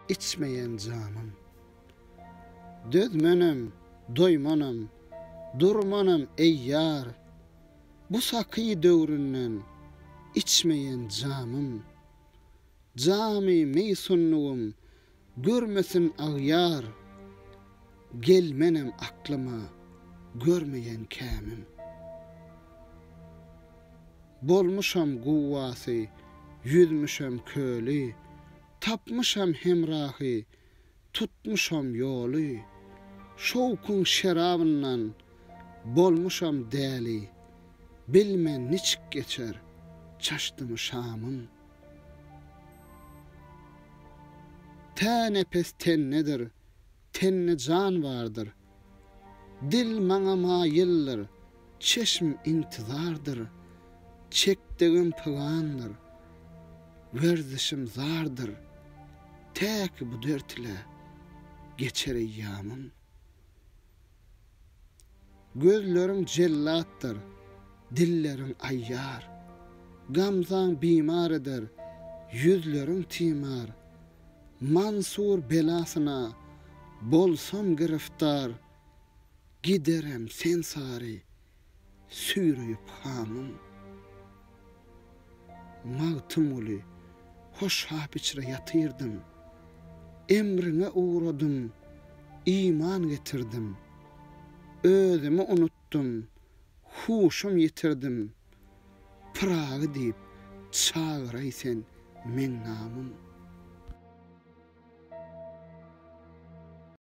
içmeýen jamym. Dözmenem, doýmanam, durmanam eý ýar, Bu saky döwründen içmeýen jamym. Jamy meý sundugym görmesin agýar, Gelmenem aklyma görmeýen kämim. Bolmuşam guwwasy, ýüzmüşem köli, Tapmyşam hemrahy, tutmuşam ýoly, Şowkuň şerabyndan bolmuşam däli, Bilmen niçik geçer çaşdymy şamym. Tä nepes tendedir, tende jan bardyr, Dil maňa maýyldyr, çeşm intizardyr, Çekdigim pygandyr, werzişim zardyr, Täki bu dert ile geçer eýýamym. Gözleriň jellatdyr, dilleriň aýýar, Gamzaň bimar eder, ýüzleriň timar, Mansur belasyna bolsam giriftar, Giderem sen sary süýreýip hamym. Magtymguly, hoşhap içre ýatyrdym, Emriňe ugradym, iman getirdim. Özümi unutdym, huşum ýitirdim, Pyragy diýip çagyraý sen meň namym.